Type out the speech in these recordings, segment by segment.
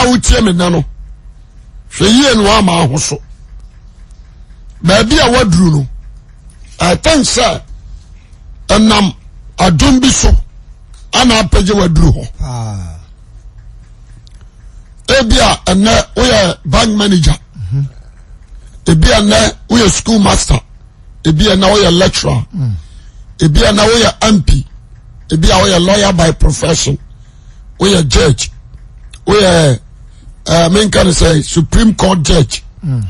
a wotie me nna no, hwɛ yie no ama aho so. Baabi a waduru no, I think sɛ ɛnam adom bi so ana apɛgye waduru hɔ. Ebi a ɛnɛ woyɛ bank manager, mhm. ebi a ɛnɛ woyɛ school master, ebi a ɛnɛ woyɛ lecturer, mm. ebi a ɛnɛ woyɛ MP, ebi a woyɛ lawyer by profession. woyɛ judge woyɛ ɛɛ eh, menka no sɛ supreme court judge mm.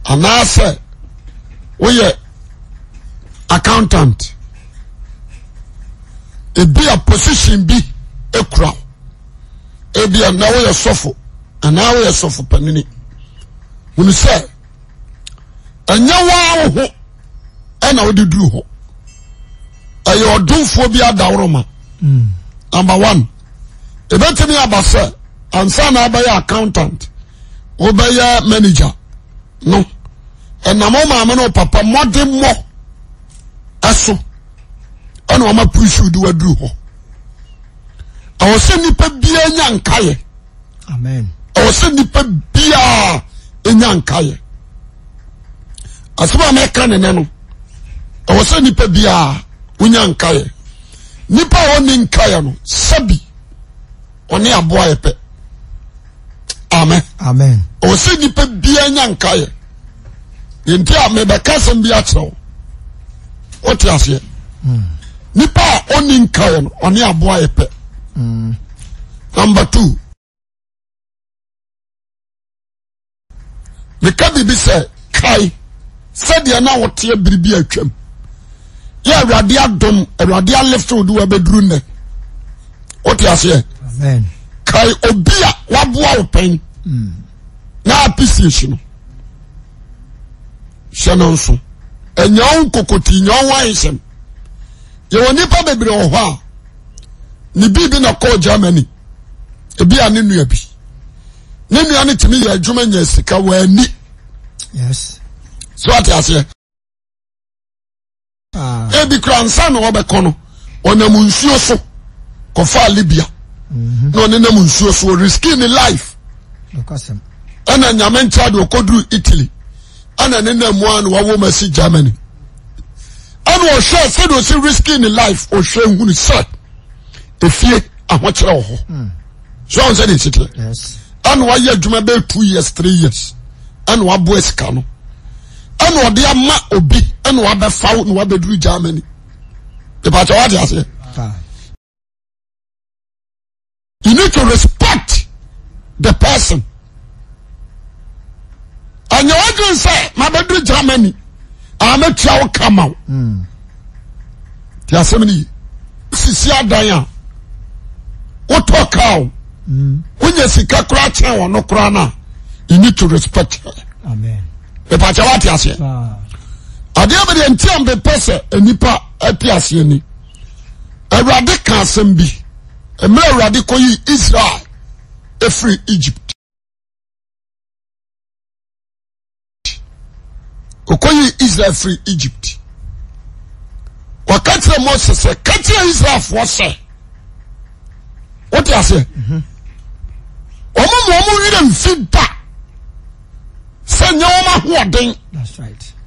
anaasɛ woyɛ accountant ebi a position bi ekura ebi a na woyɛ sɔfo anaa woyɛ sɔfo panini hunu sɛ ɛnyɛ waa wo ho ɛna wode duru hɔ ɛyɛ ɔdomfoɔ bi adaworoma hmm. number one ɛbɛtumi aba sɛ ansa na abɛyɛ accountant wobɛyɛ manager no ɛnam wo maame no papa mmɔdemmɔ ɛso ɛna ɔma pusu de waduru hɔ ɛwɔ sɛ nipa biara nya nkaeɛ ɛwɔ sɛ nipa biara nya nkaeɛ asɛm a mɛka ne nɛ no ɛwɔ sɛ nipa biara wonya nkaeɛ nipa a ɔnni nkaeɛ no sɛbi ɔne aboa yɛ pɛ amen amen ɛwɔ sɛ nipa biara nya nkaeɛ nti a mebɛka asɛm bi akyerɛ wo wote aseɛ hmm. nipa a ɔnni nkaeɛ no ɔne aboa yɛ pɛ hmm. number two meka biribi sɛ kae sɛdeɛ na woteɛ biribi atwam yɛ awurade adom awurade alefte wode wabɛduru nnɛ wote aseɛ kae obi a waboa wo pɛn hmm. na apisiesi no hyɛ no nso ɛnyɛ wo nkokoti nyɛ wo ayesɛm yɛwɔ nnipa bebree wɔ hɔ a ne biribi na kɔɔ Germany ebi a ne nua bi ne nua no tumi yɛ adwuma nya sika wɔani so ate aseɛ ah. ebi kura nsa na ɔbɛkɔ no ɔnam nsuo so kɔfaa Libya mhm. na ɔne nam nsuo so riski ne life ɛna nyame nkyɛn de ɔkɔduru Italy ɛna ne nam mu a na wawɔ mu asi Germany ɛna ɔhwɛ sɛdeɛ ɔsi riski ne life ɔhwɛ hunu sɛ efie ahokyerɛ wɔ hɔ. Hmm. So ɔn sɛ de nsi teɛ ɛna wayɛ adwuma bɛyɛ 2 years 3 years ɛna waboa sika no ɛna ɔde ama obi ɛna wabɛfa wo na wabɛduru Germany ìbàjẹ́ wate aseɛ you need to respect the person ɛnyɛ wadwene sɛ mabɛduru Germany a mɛtua wo ka ma wo hmm. Ti asɛm no yi sisi adan a wotɔ kaa o mm. wonya sika koraa kyɛn wɔn no koraa no a you need to respect her ìpàkyɛ wate aseɛ adeɛ bɛ deɛ nti a mpepɛ sɛ nnipa te aseɛ ni awurade ka asɛm bi mmerɛ awurade kɔyi Israel ɛfiri Egypt Ɔkɔyii Israel firi Egypt. Wɔka kyerɛ Mose sɛ, ka kyerɛ Israelfoɔ sɛ, wote aseɛ? Mhm. Wɔn mu wɔn werɛ mfi da sɛ nyɛ wɔn ahoɔden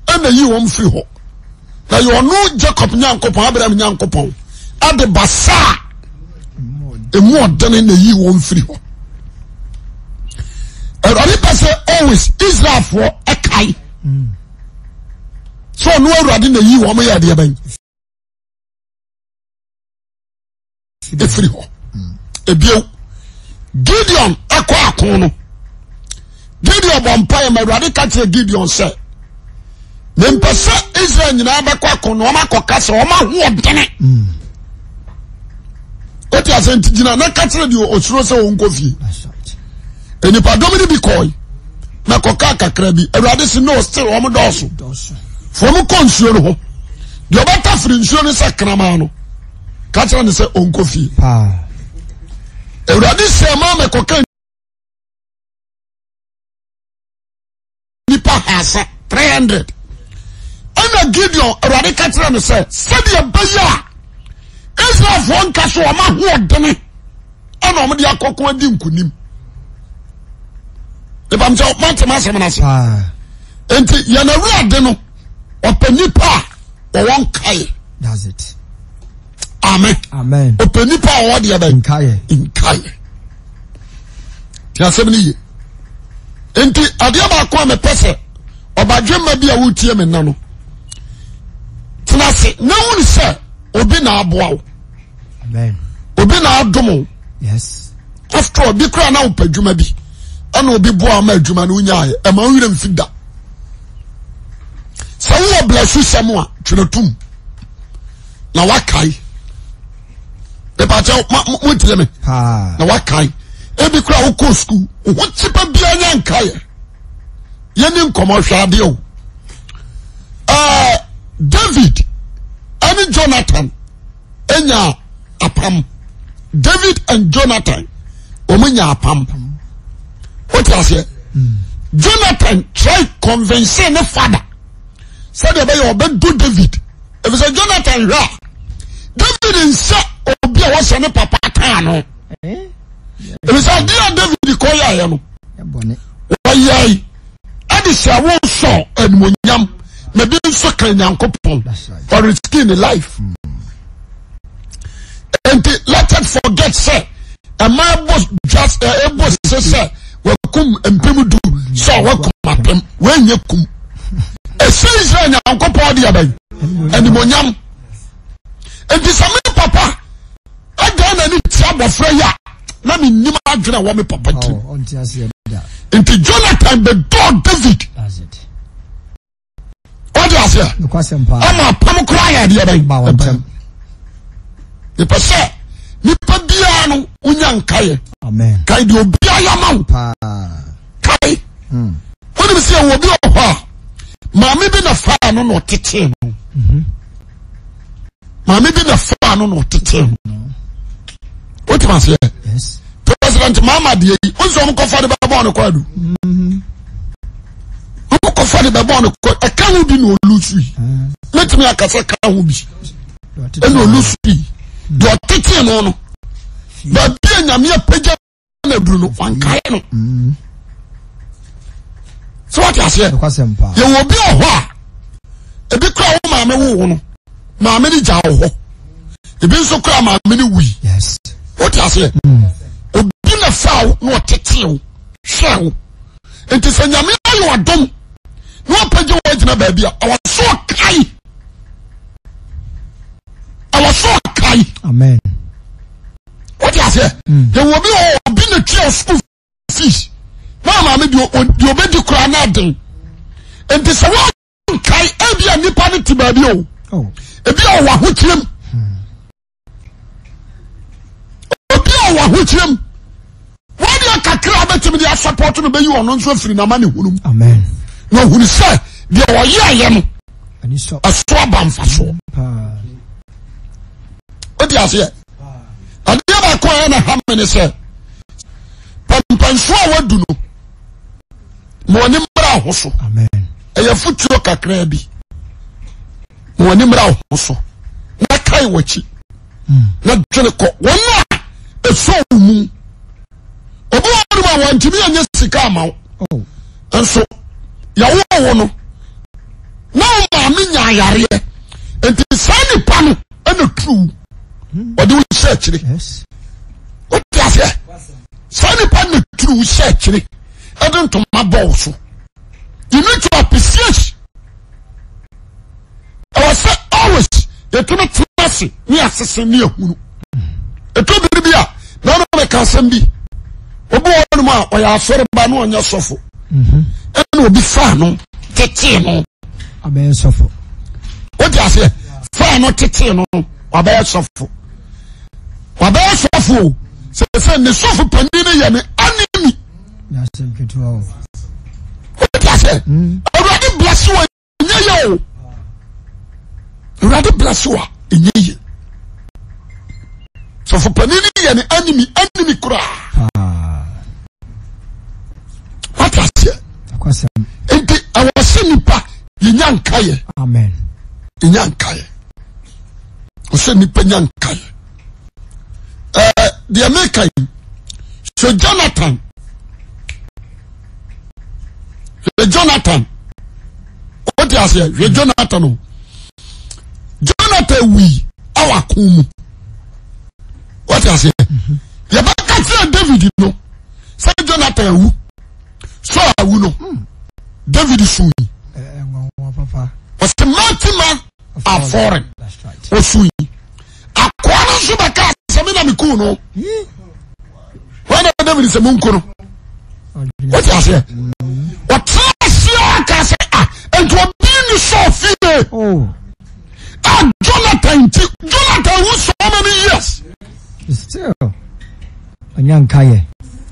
ɛna yi wɔn firi hɔ. Na yɛ ɔno Jacob Nyankopɔn, Abraham Nyankopɔn, ɛde basaa emu ɔdene na yi wɔn firi hɔ. Awurade pɛ sɛ always Israelfoɔ ɛkae sɛ ɔno Awurade na yi wɔn yɛ adeɛ bɛn efiri hɔ. Ebio Gideon ɛkɔ ako no Gideon bɔ mpaeɛ ma Awurade ka kyerɛ Gideon sɛ mempɛ sɛ Israel nyinaa bɛkɔ ako no wɔn akɔka sɛ wɔn ahoɔdene. Mm. wote asɛ nti gyina na ka kyerɛ deɛ ɔsuro sɛ ɔnkɔ fie nnipadɔm no bi kɔe na kɔka kakra bi awurade se no still wɔn dɔɔso fo wɔn kɔ nsuo no ho deɛ ɔbɛta firi nsuo no sɛ kraman no ka kyerɛ no sɛ ɔnkɔ fie awurade sɛ ma mɛkɔka nipa haasa 300 ɛna Gideon awurade ka kyerɛ no sɛ sɛdeɛ ɛbɛyɛ a Israelfoɔ nka so wɔn ahoɔdene ɛna wɔn de akɔko adi nkunim. Ebam sɛ mate m'asɛm no ase. Nti yɛn awurade no ɔpɛ nipa a ɔwɔ nkae. That's it. Amen. Amen. Ɔpɛ nipa a ɔwɔ deɛ bɛn. Nkae. Nkae. Ti asɛm no yie. Nti adeɛ baako a mepɛ sɛ ɔbadwemma bi a wotie me nna no tena ase na wuni sɛ obi na aboa wo. Amen. Obi na adom wo. Yes. After all, bi koraa na wopɛ adwuma bi ɛna obi boa ama adwuma no wonyaeɛ ɛma wo werɛ mfi da. Sɛ wowɔ blɛso sɛm a twerɛ tom na wakae. Mepakyɛ motie me na wakae. Ebi koraa wokɔ sukuu wo ho kyipa biara nya nkaeɛ. Yɛni nkɔmmɔ hwɛ adeɛ o. David ɛne Jonathan nya apam David and Jonathan wɔn nya apam o ti aseɛ Jonathan try convince ne father sɛdeɛ ɛbɛyɛ ɔbɛdo David efisɛ Jonathan hwɛ a David nsɛ obi a wɔsɛ ne papa kaa no efisɛ adeɛ a David kɔ yɛ ayɛ no wɔyɛ. Ɛde sɛ wosɔ animonyam na bi nso ka nyankopɔn ɔreski ne life nti let it forget sɛ ɛma ɛbɔ dwa ɛbɔ sɛ sɛ wakum mpem du sɛ wakum apem wɔnyɛ kum ɛsɛ Israel nyankopɔn de abɛn animonyam nti sɛ me papa ɛdan na ne tia abɔfra yi a na menim adwene a wɔ me papa tirim oh, nti Jonathan bɛdɔɔ David wode aseɛ ama apam koraa yɛ adeɛ bɛn mepɛ sɛ nipa biara no wonya nkaeɛ kae deɛ obiara yɛ ma wo kae hmm. wonim sɛ ɛwɔ bi wɔ hɔ a maame bi na faa no na ɔtetee no mhm. maame bi na faa no na ɔtetee no wotim aseɛ president mahama deɛ yi wo sɛ ɔmkɔfa de bɛbɔɔ no kɔ adu ɔmkɔfa de bɛbɔɔ no kɔ ɛka ho bi na ɔlusu yi mɛtumi akasa ka ho bi ɛna ɔlusu yi deɛ ɔtetee no no baabi a nyame apagya na duru no wankae no mm. sɛ wate aseɛ yɛwɔ obi wɔ hɔ a ebi kora wo maame wo wo no maame no gya wo hɔ ebi nso kora maame no wui wote aseɛ mm. obi na fa wo na ɔtetee wo hwɛ wo nti sɛ nyame ayɛ ɔdom na wapagya wo agyina baabi a ɛwɔ so ɔkae ɛwɔ so ɔkae amen wote aseɛ hmm. yɛwɔ obi wɔ obi na tua school fees na maame deɛ ɔbɛdi koraa na aden nti sɛ wɔnkae ebi a nipa no te baabi o oh. ebi a ɔwɔ ahokyerɛ mu hmm. obi a ɔwɔ ahokyerɛ mu wɔde kakra a bɛtumi de asɔpɔto no bɛyi ɔno nso afiri n'ama ne hunu mu na ɔhunu sɛ deɛ ɔyɛ ayɛ no ɛso aba mfasoɔ wote aseɛ adeɛ baako a ɛna ha me ne sɛ pɛmpɛnso a wadu no ma w'ani mmra ho so ɛyɛ fotuo kakraa bi ma w'ani mmra ho so na kae w'akyi hmm. na dwene kɔ wɔn a ɛsɔ wo mu obi wɔ hɔnom a wɔntumi anyɛ sika ama wo oh. nso yɛwɔ wo no na wo maame nya ayareɛ nti saa nipa no ɛna turu hmm. ɔde wo hyɛ akyire wote aseɛ saa nipa no na turu wo hyɛ akyire ɛde ntoma bɔ wo so you need to appreciate ɛwɔ sɛ always yɛtumi tena ase ne asese ne ahunu ɛtɔ biri bi a na ɔno mɛka asɛm bi obi wɔ hɔnom a ɔyɛ asɔreba na ɔnyɛ sɔfo mhm. ɛna obi faa no tetee no abɛyɛ sɔfo wote aseɛ faa no tetee no wabɛyɛ sɔfo wabɛyɛ sɔfo o sɛ sɛ ne sɔfo panin no yɛ ne animi wote aseɛ hmm. awurade bless wɔ ɛnyɛ yɛ o awurade bless wɔ ɛnyɛ yɛ sɔfo panin no yɛ ne animi animi koraa wate aseɛ nti ɛwɔ sɛ nipa yɛnya nkayɛ yɛnya nkayɛ ɔsɛ nipa nya nkayɛ ɛɛ deɛ meka yi sɛ Jonathan. Hwɛ Jonathan. Wote aseɛ? Hwɛ Jonathan o. Jonathan wui ɛwɔ ako mu. Wote aseɛ? Yɛbɛka kyerɛ David no sɛ Jonathan awu. Saul awu no. David sui. Ɔsɛ mighty man are fallen. Ɔsui. Akoa no nso bɛka sɛ me na mekuu no. Wɔn na David sɛ monku no. Wote aseɛ? Ɔtena aseɛ ka sɛ ah nti obi ni Saul fie. Oh. Ah Jonathan nti Jonathan wu so many years. Still. Ɔnya nkaeɛ.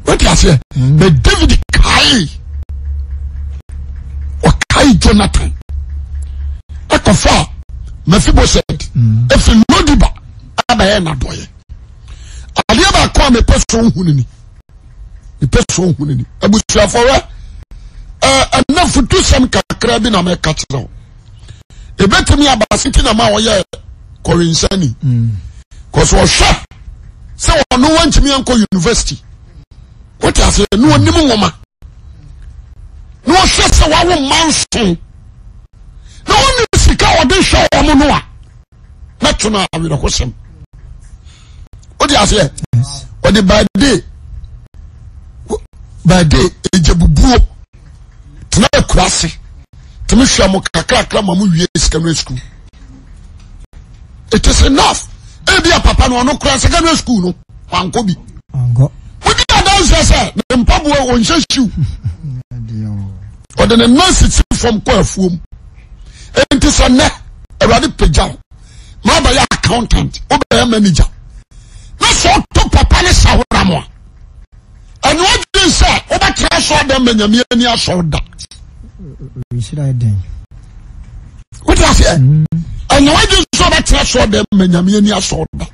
Wote aseɛ? Mm. But David kae. Ɔkae Jonathan. Ɛkɔfa Mephibosheth. Mm. Efi Lodiba abɛyɛ n'adɔyɛ. Adeɛ baako a mepɛ so ohun ni. Mepɛ so ohun ni. Abusuafo wɛ. Ɛnna futusɛm kakra bi na mɛka kyerɛ wo. Ebetumi aba siti na ma ɔyɛ kɔwensani. Mm. Kɔsɔ ɔhwɛ sɛ ɔno wantumi ankɔ university. Wote aseɛ na ɔnim nwoma. Na ɔhwɛ sɛ wawo mma nson. Na ɔne sika a ɔde hwɛ wɔn no a na to no awerɛhosɛm. Wote aseɛ ɔde baade baade egya bubuo tena akura ase tumi hwɛ mo kakrakra ma mo wie secondary school. It is enough. Ebi a papa no ɔno kura secondary school no wankɔ bi. Wodi adanseɛ sɛ ne mpaboa ɔnhyɛ shoe. Ɔde ne nan sisi fam kɔ afuom. Enti sɛ nnɛ Awurade pagya wo ma wobɛyɛ accountant, wobɛyɛ manager na sɛ ɔto papa ne sahora mo a ɛnyɛ ɔdwen sɛ wobɛtena asɔre dɛm ma Nyame ani asɔre da. Wote aseɛ? Ɛnyɛ wadwen sɛ wobɛtena asɔre dɛm ma Nyame ani asɔre da.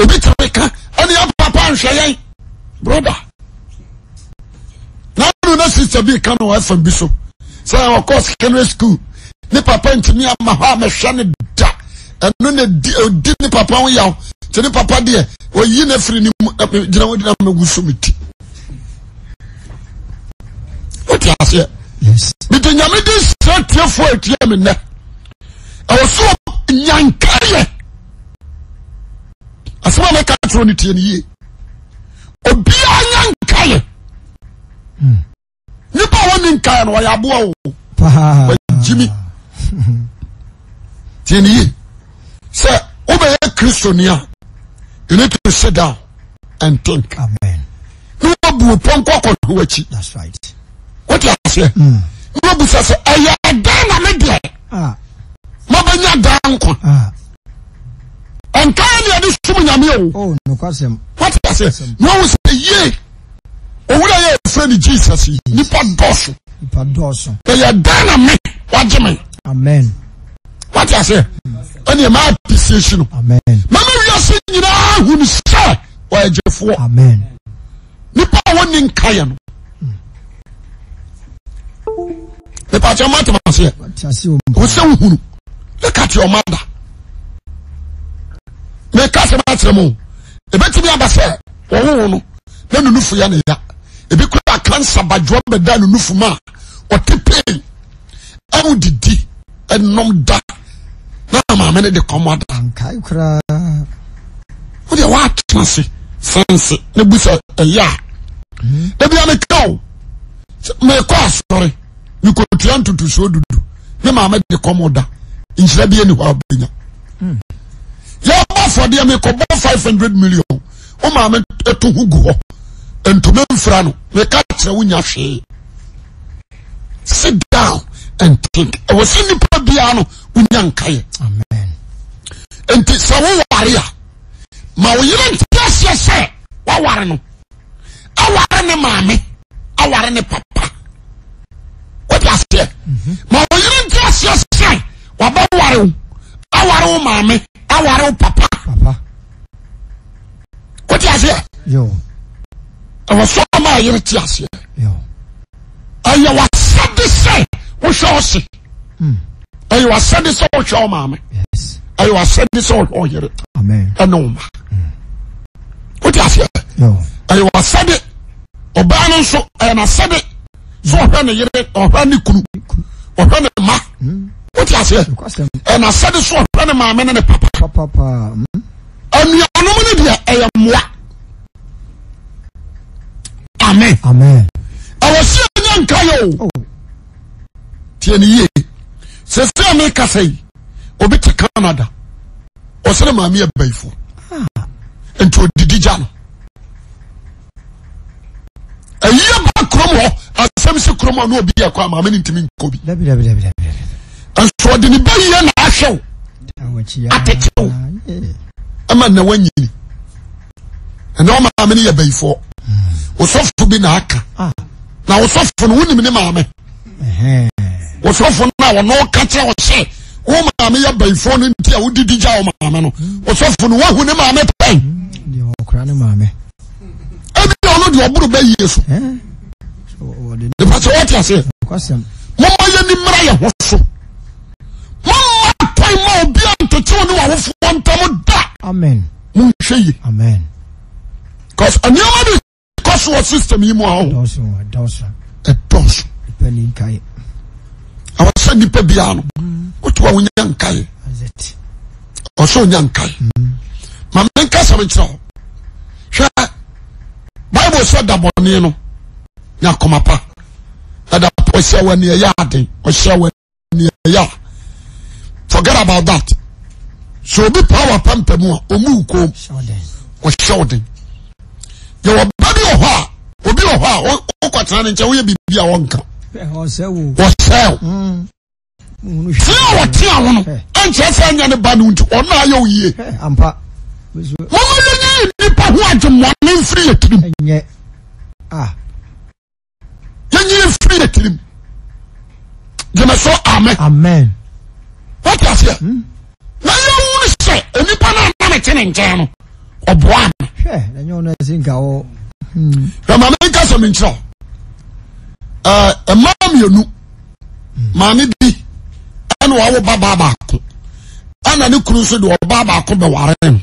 Ebi tumi ka ɛne yɛn papa nhwɛ yɛn broda. Na no na sister bi ka no FM bi so sɛ ɔkɔ secondary school ne papa ntumi ama hɔ a mɛhwɛ ne da ɛno na odi ne papa ho yaw nti ne papa deɛ oyi na firi ne mu gyina hɔ gyina mɛgu so me ti. Wote aseɛ? Mede Nyame de srɛ tiefoɔ a ɛtie me nnɛ. Ɛwɔ so nyankayɛ. Asɛm a mɛka kyerɛ no tie no yie. Obiara nyankayɛ. Hmm. Nipa a wɔnni nkaeɛ no ɔyɛ aboa o. Wagyimi. Tie no yie. Sɛ wobɛyɛ Kristoni a, you need to sit down and think. Amen. Na wabu pɔnkɔ akɔhwe w'akyi. That's right. Wote aseɛ? Mm. Na wabusa sɛ ɛyɛ ɛdɛn na me deɛ ah. mabɛnya daa nkwa. Ah. Ɛnkae ne yɛde som Nyame o. Oh, nokwasɛm. Wote aseɛ? Na wahu sɛ yie owura yɛ efrɛ ne Jesus yi nipa dɔɔso. Nipa dɔɔso. Ɛyɛ dɛn na me wagye me. Amen. Wote aseɛ? Ɛne ɛma appreciation no. Amen. Mama wiase nyinaa hu ne sɛ ɔyɛ gyefoɔ. Amen. Nipa a wɔnni nkaeɛ no. Nipa kyɛ mate aseɛ. Wo sɛ wohunu. Look at your mother. Meka sɛ makyerɛ mo. Ebetumi aba sɛ wɔwo no na ne nufu yɛ ne ya. Ebi kura kansa badwoa bɛda ne nufu mu a ɔte pain. Ɛwo didi ɛnom da na maame no de kɔm ada. Nkae koraa. Wo deɛ woatena ase sɛnse na bu sɛ ɛyɛ a. Hmm. Ebi a meka o mekɔ asɔre mekɔtua ntotosoɔ dudu ne maame de kɔm da nhyira bi ani hɔ a wobɛnya. Hmm. Yɛbɔ afɔdeɛ mekɔbɔ 500 million wo maame to ho gu hɔ ntoma mfira no meka kyerɛ wo nya hwee. Sit down and think. Ɛwɔ sɛ nipa biara no wonya nkaeɛ. Nti sɛ woware a ma wo yere nte aseɛ sɛ waware no aware ne maame aware ne papa. Wote aseɛ? Mhm. Ma wo yere nte aseɛ sɛ wabɛware wo aware wo maame aware wo papa. Wote aseɛ? Ɛwɔ sɛ ɔma yere te aseɛ. Ɛyɛ w'asɛde sɛ wohwɛ ɔse. Hmm. Ɛyɛ w'asɛde sɛ wohwɛ ɔmaame. Ɛyɛ w'asɛde sɛ wohwɛ ɔyere. Ɛne wo ma. Hmm. Wote aseɛ? Ɛyɛ w'asɛde. Ɔbaa no nso ɛyɛ n'asɛde. sɛ ɔhwɛ ne yere ɔhwɛ ne kunu ɔhwɛ ne mma wote aseɛ ɛna asɛde so ɔhwɛ ne maame ne ne papa anuanom no deɛ ɛyɛ mmoa amen ɛwɔ sɛ ɛnyɛ nka yɛ o oh. Tie ne yie sɛ sɛ meka sɛ yi obi te Canada ɔsɛ ne maame yɛ bayifo ah. nti odidi gya no ɛyie ba kurom hɔ asɛm si kurom hɔ na obi yɛ kɔ a maame no ntumi nkɔ bi nso ɔde ne bayie na ahwɛ wo atetew ɛma na wanyini ɛnna ɔmaame no yɛ bayifoɔ osɔfo bi na aka ah. na osɔfo no wonim ne maame osɔfo no a ɔno ka kyerɛ wo sɛ wo maame yɛ bayifoɔ no nti a wodidi gya wo maame no osɔfo no woahu ne maame pɛn ebi ɔno deɛ ɔboro bɛyie so nipa sɛ wɔte aseɛ moma yɛ ni mmra yɛ ho so moma kwan ma obi antetew ne wawofoɔ ntam da amen monhwɛ yie amen cause nneɛma bi kɔ so wɔ system yi mu a ɔho dɔɔso ɛdɔɔso ɛdɔɔso nipa ni nkae ɛwɔ sɛ nipa biara no wotu a wonya nkae ɔsɛ onya nkae ma menka sɛm nkyerɛ wo hwɛ bible sɛ da bɔne no nya koma pa ɛda ɔhyɛ wɔ ne ɛyɛ aden ɔhyɛ wɔ ne ɛyɛ a forget about that so obi power pampa mu a ɔmu nkom ɔhyɛ wo den yɛwɔ ba bi wɔ hɔ a obi wɔ hɔ a wokɔtena ne nkyɛn woyɛ biribi a ɔnka ɔsɛ wo ɔsɛ wo tea a ɔtea wo no ɛnkyerɛ sɛ ɛnyɛ ne ba no nti ɔno ayɛ wo yie mama yɛnyi nnipa ho adwemmɔne mfiri yɛ tirim yɛnyi mfiri yɛ tirim gyeme so amen wote aseɛ hmm? na yɛwunu sɛ nnipa no ana mete ne nkyɛn no ɔboa me hmm. hwɛ ma menka sɛ menkyerɛ wo mmaa mmienu maame bi ɛna wawo ba baa baako ɛna ne kunu nso de ɔbaa baako bɛware no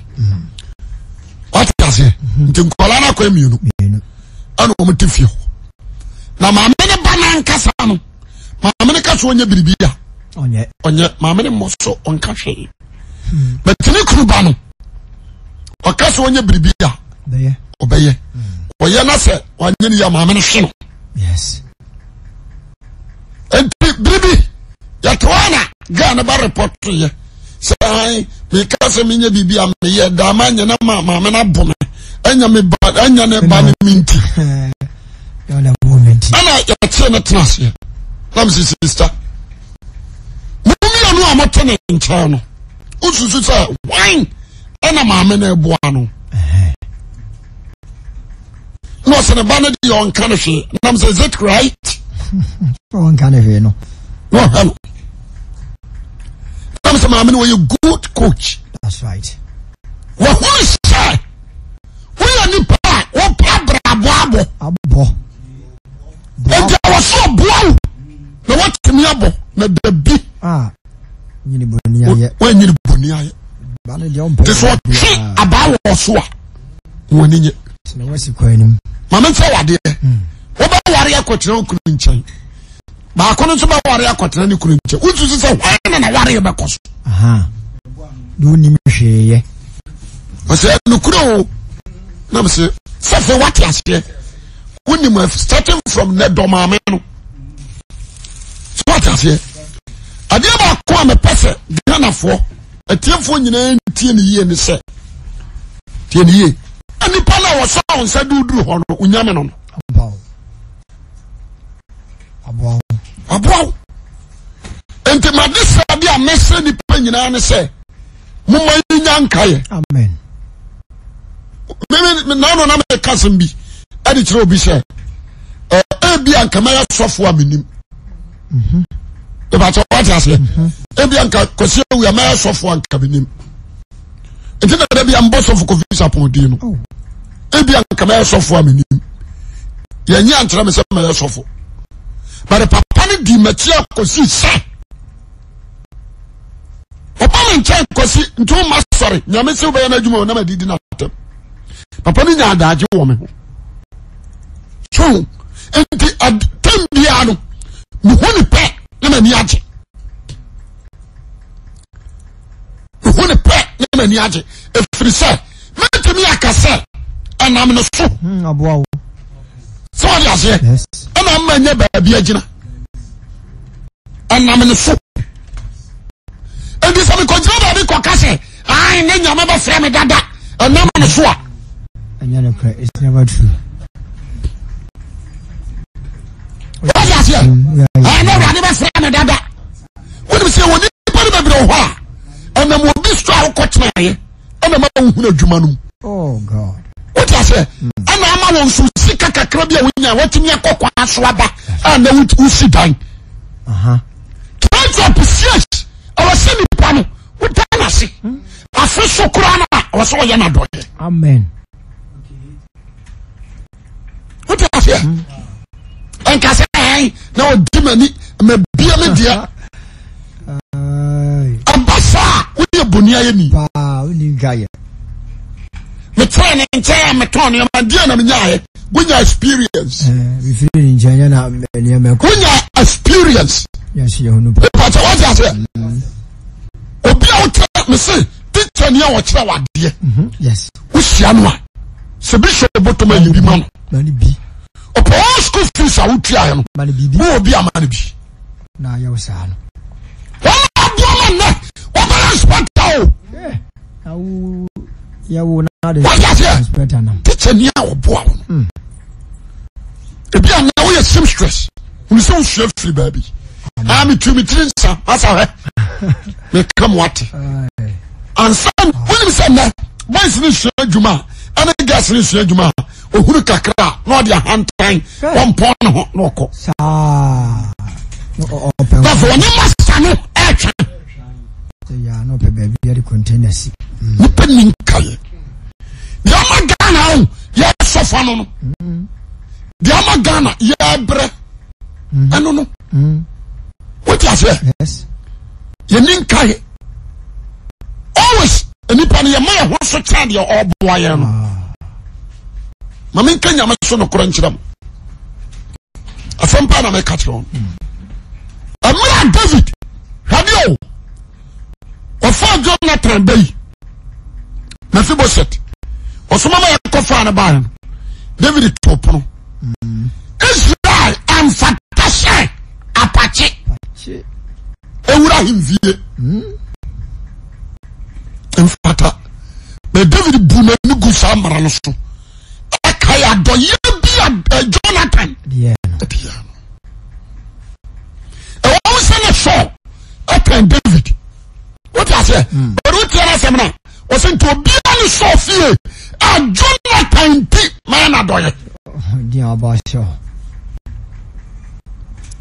wate aseɛ nti nkwadaa no akɔyɛ mmienu ɛna wɔn te fie hɔ na maame ne ba n'ankasa no maame ne ka so ɔnyɛ biribi a ɔnyɛ maame ne mmɔ so ɔnka hwee bɛtɛ ne kunu ba no ɔka so ɔnyɛ biribi a ɔbɛyɛ ɔyɛ na sɛ wanyɛ ne yɛ maame no hwe no. Yes. Nti biribi yɛte hɔ na girl no ba report yɛ sɛ ayi meka sɛ menyɛ biribi a meyɛ daa ma nyɛ na ma maame no abo me ɛnyɛ me ba ɛnyɛ ne ba ne me nti ɛna yɛkyee no tena aseɛ na mese sista mo mmienu a mote ne nkyɛn no wosusu sɛ hwan ɛna maame no ɛboa no na ɔsɛ ne ba no deɛ ɔnka no hwee nam sɛ is it right ɔnka no hwee no na ɔhwɛ no nam sɛ maame no ɔyɛ good coach that's right wɔhunu sɛ woyɛ nipa a wopɛ abrabɔ abɔ abɔ nti ɛwɔ so ɔboa wo na woatumi abɔ na dabi ah, woanyini bɔni ayɛ nti sɛ ɔtwe abaa wɔ so a wɔn ani nye maame nkyɛn wadeɛ hmm. wobɛware akɔtena wo kunu nkyɛn baako no nso bɛware akɔtena ne kunu nkyɛn wosusu sɛ hwan na naware bɛkɔ so wonim hwee yɛ ɔsɛ nokorɛ o nam sɛ sɛfɛ wate aseɛ wonim starting from nɛ dɔ maame no so wate aseɛ adeɛ baako a mepɛ sɛ Ghanafoɔ atiefoɔ nyinaa ntie ne yie ne sɛ tie ne yie nipa no a wɔsɔ wɔn nsa duduru hɔ no onyame no no aboa wo nti made sɛ adeɛ a mɛsrɛ nipa nyinaa ne sɛ momma yɛnya nkaeɛ amen nano na meka sɛm bi ɛde kyerɛ obi sɛ ebi a nka mɛyɛ sɔfo a menim ìbàtɛ wate aseɛ ebi a nka kwasi awu a mɛyɛ sɔfo a nka menim nti na dɛbi a mbɔ sɔfo kofi sapɔn din no oh. ebi a nka mɛyɛ sɔfo a menim yɛnyi ankyerɛ me sɛ mɛyɛ sɔfo bɛrɛ papa no di m'akyi akɔsi sɛ ɔba me nkyɛn kɔsi nti wo ma sɔre nyame sɛ wobɛyɛ no adwuma o na madidi no atɛm papa no nya adagye wɔ me ho so nti tam biara Mehu ne pɛ na m'ani agye. Mehu ne pɛ na m'ani agye. Ɛfiri sɛ mɛtumi aka sɛ ɛnam ne so. Hmm, sɛ wɔde aseɛ ɛna ama nya baabi agyina. Ɛnam ne so. Enti sɛ mekɔgyina baabi kɔka sɛ ae ne nyame bɛfrɛ me dada ɛnam ne so a. Ɛnyɛ nokorɛ, it's never true. Wọ́n aseɛ ɛna awurade bɛfrɛ me dada. Wọ́n sɛ wọ́n nipa no bebree wɔ hɔ a ɛnam obi so a wokɔ tenaeɛ ɛna ma wohunu adwuma no mu. Oh God. Wọ́n ti aseɛ ɛna ama wɔn so sika kakra bi a wonya wɔtumi akɔ kwan so aba a na wosi dan. Try to appreciate ɛwɔ sɛ nipa no woda no ase afe so koraa no a ɛwɔ sɛ ɔyɛ n'adɔyɛ. Amen. Wote aseɛ ɛnka sɛ ɛn na ɔdi m'ani mabia me deɛ ɛba saa woyɛ bɔni ayɛ ni. Metɛɛ ne nkyɛn a metɔn nneɛma deɛ na menyaeɛ wonya experience. Wonya experience. Ìpàtɛ wọ́n ti ase. Obi a wotẹ mi se teacher ni a ɔkyerɛ wa adeɛ. Wohyia no a sɛ bi hyɛ bɔtɔm ayi bi ma no. Ɔpɛ wɔn school fees a wotua yɛ no. Wowɔ bi a ma no bi. Wɔn a aboa ma nnɛ wɔbɛyɛ inspector o. Wọ́n aseɛ teacher ni a ɔboa wo no. Ebi a na woyɛ seamstress wọ́n sɛ wosua firi baabi. Ah, mi tu mi tiri nsa masa hɛ meka mu ate. Ansa wonim sɛ nnɛ boys ne sua adwuma a ɛne girls ne sua adwuma a ohunu kakra a na ɔde ahantan wɔmpɔn ne ho na ɔkɔ. Na afei ɔne masa no ɛretwɛn. Nipa ni nkaeɛ. Deɛ ama Ghana o yɛsɔfa no no. Deɛ ama Ghana yɛbrɛ ɛno no. Wote aseɛ? Yɛni nkaeɛ. Always nipa no yɛma yɛ ho so kyɛn deɛ ɔboa yɛn no. Ma menka nyame so nokorɛ nkyerɛ mo. Asɛm paa na meka kyerɛ wɔn. Mmerɛ a David hwɛdeɛ o ɔfaa Jonathan ba yi Mephibosheth ɔsoma ma yɛkɔfaa no baeɛ no David too pono. Israel amfata sɛ apakye ewura ahemfie mfata na David bu n'ani gu saa mmara no so ɛkae adɔyɛ bi a eh, Jonathan ɛdeɛ no ɛwɔ sɛ ne Saul ɛtɛn David wote aseɛ bɛde woteɛ no asɛm no a ɔsɛ nti obiara ne Saul fie a Jonathan nti mɛyɛ no adɔyɛ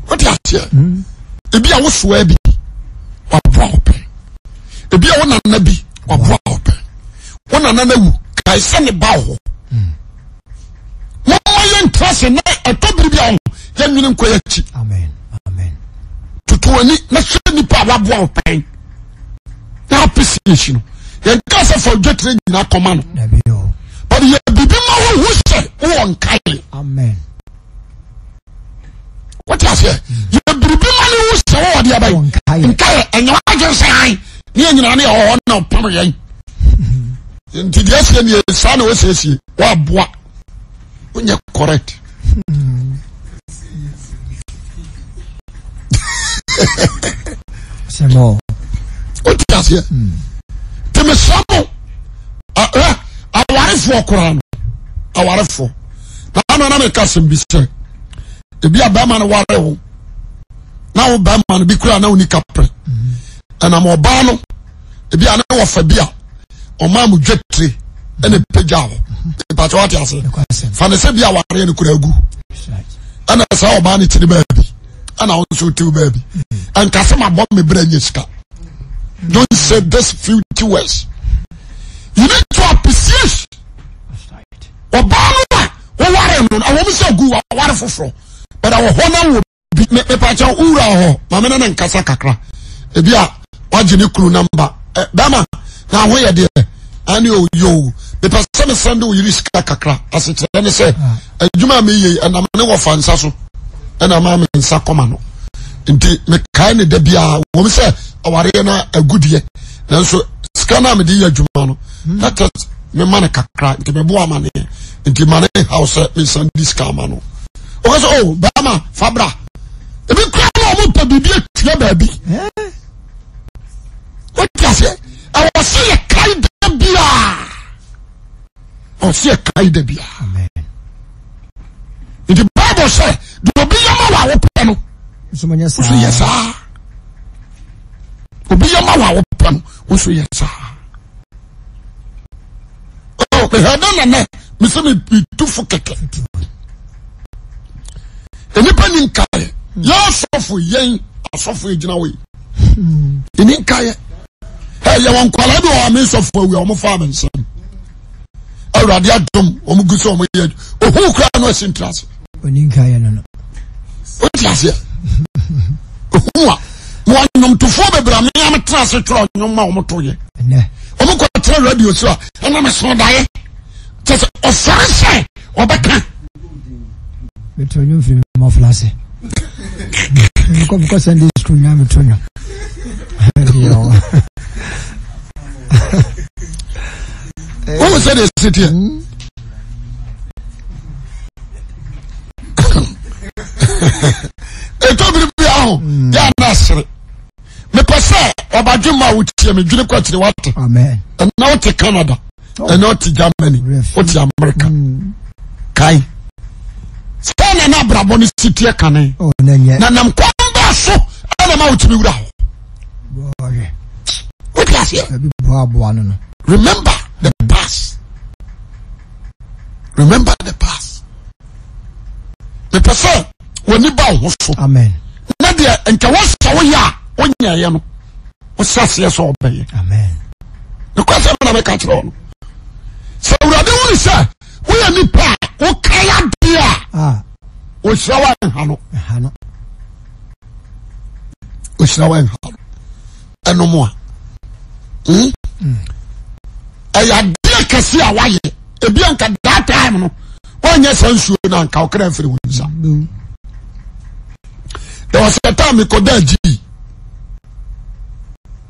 wote aseɛ ebi a wosoa bi waboa wo pɛ ebi a wo nana bi waboa wo pɛ wo nana no awu kae sɛ ne ba wɔ hɔ momma yɛntra se na ɛtɔ bere bi a yɛnwene nkɔ yɛ akyi toto ani na hwɛ nipa a waboa wo pɛn na appreciation no yɛnka sɛ fa dwetire nyina kɔma no but yɛ biribi ma wo hu sɛ wowɔ nkae wote aseɛ yɛ biribi ma ne hu sɛ wowɔ deɛ bɛyɛ nkae ɛnyɛ wadwen sɛ an ne yɛ nyina ne yɛwɔ hɔ na ɔpam yɛn nti deɛ asie nie saa na wɔsiesie woaboa wonyɛ correct wote aseɛ nti mesrɛ mo awarefoɔ koraa no awarefoɔ na ano na meka asɛm bi sɛ ebi a bɛrima no ware wo na wo bɛrima no bi koraa na wo ni kaprɛ ɛnam ɔbaa no ebi a ne wɔfa bi a ɔmaa mo dwetire ɛna pagya hɔ mpakyɛ wate ase fa ne sɛ bi a wareɛ no kura agu ɛna saa ɔbaa no tiri baabi ɛna wo nso tiw baabi ɛnka sɛ mabɔ me berɛ nyɛ sika don't say this filthy words you need to appreciate ɔbaa no a woware no ɛwɔ mu sɛ agu waware foforɔ but ɛwɔ hɔ na wɔ bi mepakyɛ wowura hɔ ma me ne ne nkasa kakra ebi a wagye ne kunu namba ɛ bɛrima na ho yɛ deɛ ɛne o yoo mepɛ sɛ mesan de wo yere sika kakra asekyerɛ ne sɛ adwuma a meyɛ yi ɛnam ne wɔfa nsa so ɛna ma me nsa kɔma no. Nti mekae ne da biara wɔm sɛ awareɛ no agudeɛ nanso sika no a mede yɛ adwuma no na tɛ mema no kakra nti meboa ama ne nti ma ne haw sɛ mesan di sika ama no. Ɔka sɛ oh bɛrima fa bra. Ebi kura na ɔmo pɛ biribi atua baabi. Wote aseɛ ɛwɔ sɛ yɛkae da biara. Ɛwɔ sɛ yɛkae da biara. Nti Bible sɛ deɛ obi yɛ ma wɔ a wopɛ no nso yɛ saa. Obi yɛ ma wɔ a wopɛ no nso yɛ saa. Oh, mehwɛ dɛ na nɛ mesɛ metu fo kɛkɛ. Nnipa ni nkaeɛ. Yɛn asɔfo yɛn asɔfo gyina hɔ yi. Ɛni nkaeɛ. Ɛ yɛwɔ nkwadaa bi wɔ hɔ a me nsɔfo awu a wɔn fa me nsam. Awurade adom wɔn gu so wɔn yɛ ohun kura no asi ntra ase. Oni nkaeɛ no no. O ti aseɛ. Ohun a mo anwomtofoɔ bebree a mmea tena ase twerɛ nnwom ma wɔn to yɛ. Wɔn kɔ tena radio so a ɛna me so daeɛ. Kyɛ sɛ ɔsɔre sɛ ɔbɛka. Meto nnwom firi me mmɔfra ase. Mekɔ mekɔ Sunday school nyinaa meto nnwom. Wohu sɛ deɛ ɛsi teɛ. Ɛtɔ biri bi aho yɛ ana asere. Mepɛ sɛ ɔbadwe ma wotie me dwene kɔ akyire wate. Ɛnna wote Canada. ɛnɛ ɔte Germany ɔte America mm. kae sɛ na na abrabɔ no si teɛ kane oh, na nam kwan bɛɛ so ɛna ma wotumi wura hɔ wote aseɛ remember the past remember the past mepɛ sɛ w'ani ba wo ho so na deɛ nka wɔsɛ woyɛ a wonyɛeɛ no wohyɛ aseɛ sɛ ɔbɛyɛ nokorɛ sɛ na meka kyerɛ wo no sɛ awurade wone sɛ woyɛ nipa a wokae adeɛ a ɔhyira wo anha no ɔhyira wo anha no ɛnom a hmm? Hmm. ɛyɛ adeɛ kɛse a woayɛ ebi anka that time no woanyɛ saa nsuo no anka wokra mfiri wo nsa there was a time mekɔda agyii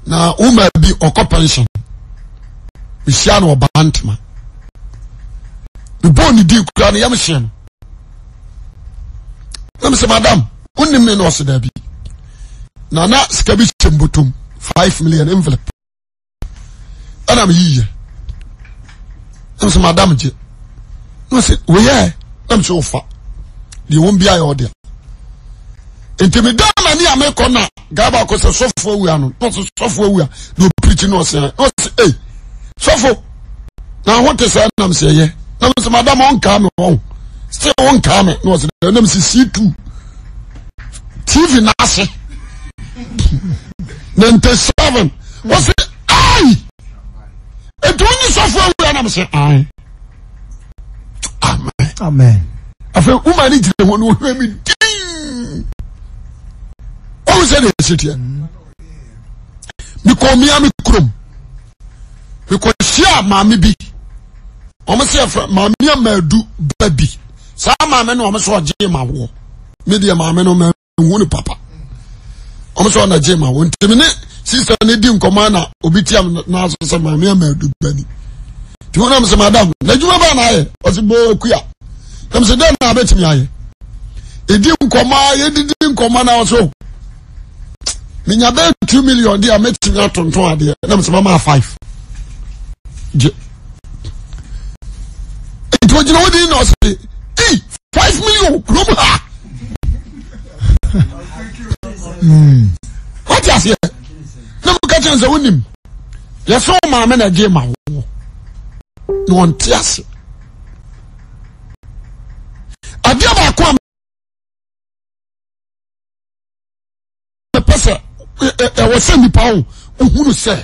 na woma bi ɔkɔ pension mehyia no ɔbaa ntoma mebɔɔ ne din kura no yam hyeɛ no na mesɛ madam wonim me na ɔse daabi na na sika bi hyɛ mbotom 5 million envelope ɛna meyiyɛ na mesɛ madam gye na ɔsɛ woyɛ na mesɛ wofa deɛ wɔn bi ayɛ ɔdeɛ nti meda m'ani a mekɔ na gaa baako sɛ sɔfo awua no na ɔsɛ sɔfo awua na ɔpirikyi na ɔsɛ na ɔsɛ ei sɔfo na ho te sɛ nam sɛ ɛyɛ na mesɛ madam ɔnkaa me wɔn sɛ ɔnkaa me na ɔsɛ nam sɛ c2 tv n'ase 97 wɔsi ayi etu onye sɔfo awu anam sɛ ayi amen amen afei woma ne gyina hɔ no ohwɛ mi dii ɔwɔ sɛ deɛ ɛsi teɛ mekɔ mmea me kurom mekɔ hyia maame bi wɔn sɛ yɛfrɛ maame amaadu ba bi saa maame no wɔn sɛ ɔgye ma woɔ me deɛ maame no ma nhu no papa wɔn sɛ ɔna gye ma wɔn ntumi ne sista ne di nkɔmɔ na obi tia mu n'aso sɛ maame ama adu bani tí wɔn nam sɛ madam n'adwuma baa na ayɛ ɔsi bɔɔ kuya nam sɛ dɛn na abɛtumi ayɛ edi nkɔmɔ a yɛdidi nkɔmɔ na ɔso menya bɛyɛ 2 million di a mɛtumi atontɔn adeɛ nam sɛ mama 5 gye nti ogyina hɔ din na ɔsɛ ei 5 million kurom ha. Wate aseɛ na mo ka kyɛn sɛ wonim yɛsɛ wo maame na ɛgye ma wo na ɔnte ase adeɛ baako a mepɛ sɛ ɛwɔ sɛ nipa o ohunu sɛ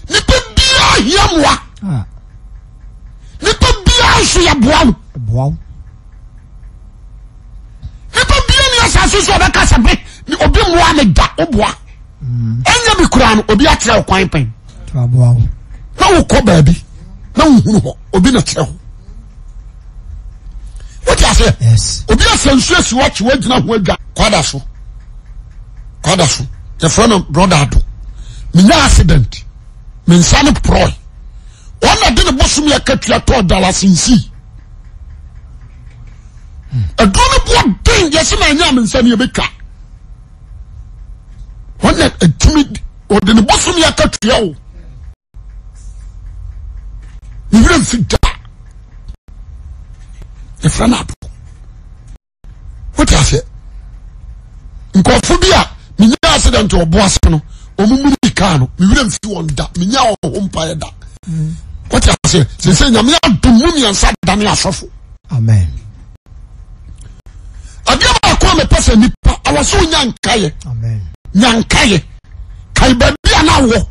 nipa biara hia mmoa ah. nipa biara nso yɛ boa wo nipa biara ni asase so ɔbɛka sɛ be obi mmoa me da woboa mm. ɛnyɛ bi koraa no obi akyerɛ wo kwan pɛn na wokɔ baabi na wohunu hɔ obi na kyerɛ hɔ wote aseɛ obi asɛ nsuo asi wakye woagyina ho adwa kwada so. Kwada so yɛfrɛ no brother Ado. Menya accident me nsa no porɔe. Wɔn na de ne bosom yɛ katua tɔɔ Dallas nsi. Aduro no boɔ den yɛsɛ na anya me nsa no yɛbɛtwa. Wɔn na ɛtumi wɔde ne bosom yɛ akatua o. Ne werɛ mfi da. Yɛfrɛ no Ado. Wote aseɛ? Nkurɔfo bi a menya accident wɔ bo ase no, wɔn mu kaa no, me werɛ mfi wɔn da, menya wɔn ho mpaeɛ da. Wote aseɛ? Sɛ nyame adom mu mmiɛnsa dane asɔfo. Amen. Adeɛ baako a mepɛ sɛ nipa awɔ sɛ wonya nkaeɛ. Amen. Nya nkaeɛ. Kae baabi a na wɔ.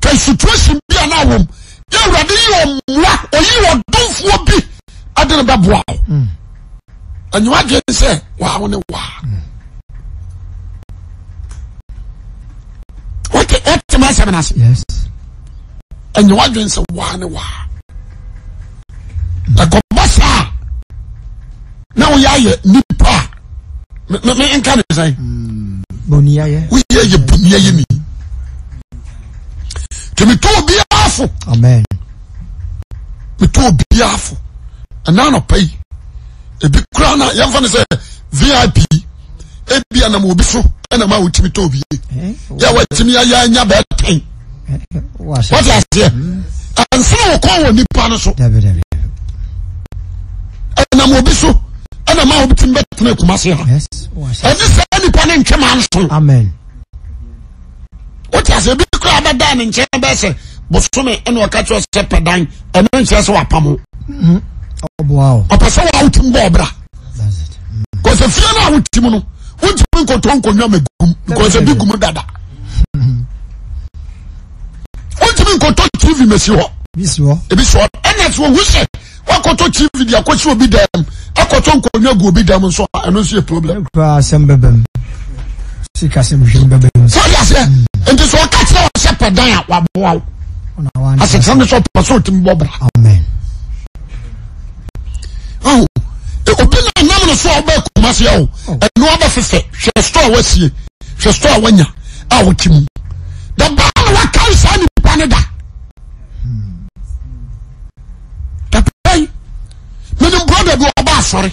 Kae situation bi a na wɔ mu. Yɛ awurade yi ɔmmoa, ɔyi ɔdomfoɔ bi ɛde no bɛboa wo. Mm. Ɛnyɛ wadwene sɛ waa wo ne waa. Mm. Wote wote ma asɛm no ase. Yes. Ɛnyɛ wadwene sɛ waa ne waa. Ɛkɔba saa na woyɛ ayɛ nipa a me nka ne sɛn. Boniayɛ. Woyɛ yɛ boniayɛ ni. Nti meto obiara fo. Amen. Meto obiara fo. Ɛna anɔpa yi ebi kura na yɛmfa no sɛ VIP ebi anam obi so ɛna ma wotumi tɔ obi yɛ watumi ayɛ anya bɛɛ tɛn. Wɔte aseɛ. Ɛnsene wɔ kɔn wɔ nipa no so. Ɛnam obi so ɛna ma wotumi bɛtena akuma se ha. Ɛne sɛ nipa no ntwe ma nso. Amen. Wote aseɛ ebi kura bɛda ne nkyɛn bɛɛ sɛ bosome ɛna ɔka kyerɛ sɛ pɛ dan ɛno nkyerɛ sɛ wapam wo. Ɔpɛ sɛ wa wotumi bɔ ɔbra. Kɔsɛ fie no a wotim no wontumi nkɔtɔ nkonnwa ma gum because ebi gum dada. Wontumi nkɔtɔ TV mesi hɔ. Ebi si hɔ. Ɛna sɛ ohu sɛ wakɔtɔ TV de akɔsi obi dɛm akɔtɔ nkonnwa gu obi dɛm nso a ɛno nso yɛ problem. Kura asɛm bɛbɛ mu. Sika asɛm hwɛ bɛbɛ mu. Sɛ ɔde aseɛ nti sɛ ɔka kyerɛ wɔ sɛ pɛ dan a waboa wo. Asekyerɛ ne sɛ ɔpɛ sɛ ɔtumi bɔ bra. Amen. Ahu obi na nam no so a ɔbɛ Kumasi o ɛno abɛ fefɛ hwɛ store a wasie hwɛ store a wanya a ɔte mu. The baa na wakae saa nipa ne da. Dabɛn menim brother bi ɔba asɔre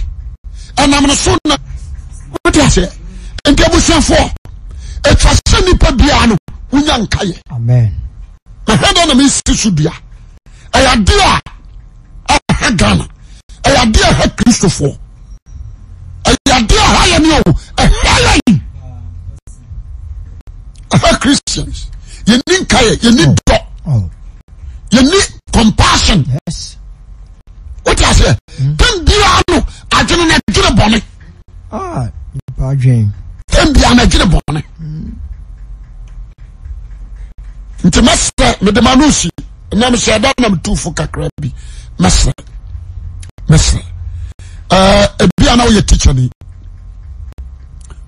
ɛnam no so na wote aseɛ nti abusuafoɔ atwa sɛ nipa biara no wonya nkayɛ. Amen. Na hwɛ dɛ na mesi so dua ɛyɛ adeɛ a ɛha Ghana ɛyɛ adeɛ a ɛha Kristofoɔ ɛyɛ adeɛ a ɛha yɛn o ɛha yɛn ɛha Christians yɛnni nkayɛ yɛnni oh. dɔ oh. yɛnni compassion wote aseɛ hmm. tɛm biara no adwene no adwene bɔne ah, tɛm biara no adwene bɔne hmm. nti mɛsrɛ mede ma no si nam sɛ ɛda nam tuufo kakra bi mɛsrɛ mɛsrɛ ɛɛ ebi a na woyɛ teacher ni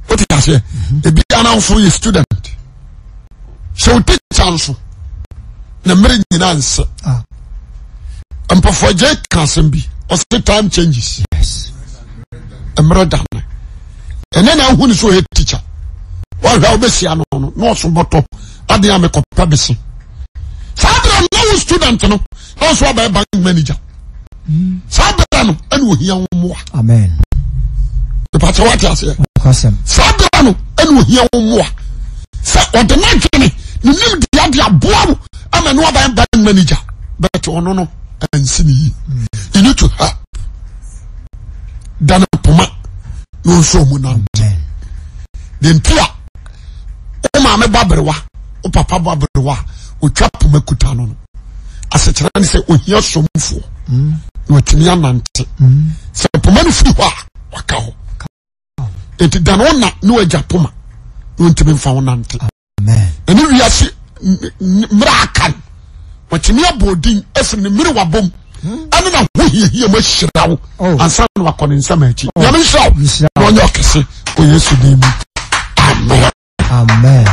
wote aseɛ mhm. ebi a na nso yɛ student sɛ wo teacher nso na mmerɛ nyinaa nsɛ ah. mpɔfoɔ gye ka asɛm bi ɔsɛ time changes mmerɛ da no ɛnɛ na ahu ne sɛ ɔyɛ teacher wahwɛ a wobɛsia no no na ɔso bɔtɔ adeɛ a mekɔpɛ bese saa berɛ no na wo student no na ɔso abɛyɛ bank manager saa berɛ no ɛna ohia wo mmoa amen ìpàtɛ wate aseɛ saa berɛ no ɛna ohia wo mmoa sɛ ɔde n'adwene ne nim deɛ de aboa wo ama ne wabɛyɛ bank manager but ɔno no ɛnsi ne yie you need to help dane poma na ɔnso ɔmu nante deɛ nti a wo maame bɔ aberewa wo papa bɔ aberewa ɔtwa poma kuta no no asekyerɛ ne sɛ ohia somfoɔ mm. na watumi anante mm. sɛ poma no firi hɔ a waka hɔ nti dane wo na ne wagya poma na ɔntumi mfa wo nante ɛne wiase mmerɛ aka no watumi abɔ odin afiri ne mmere wabom hmm. ɛne na ho hiahia mu ahyira wo oh. ansa na wakɔ ne nsɛm akyi oh. Nyame nhyira wo na ɔnyɛ ɔkɛse wɔ Yesu din mu amen. Amen.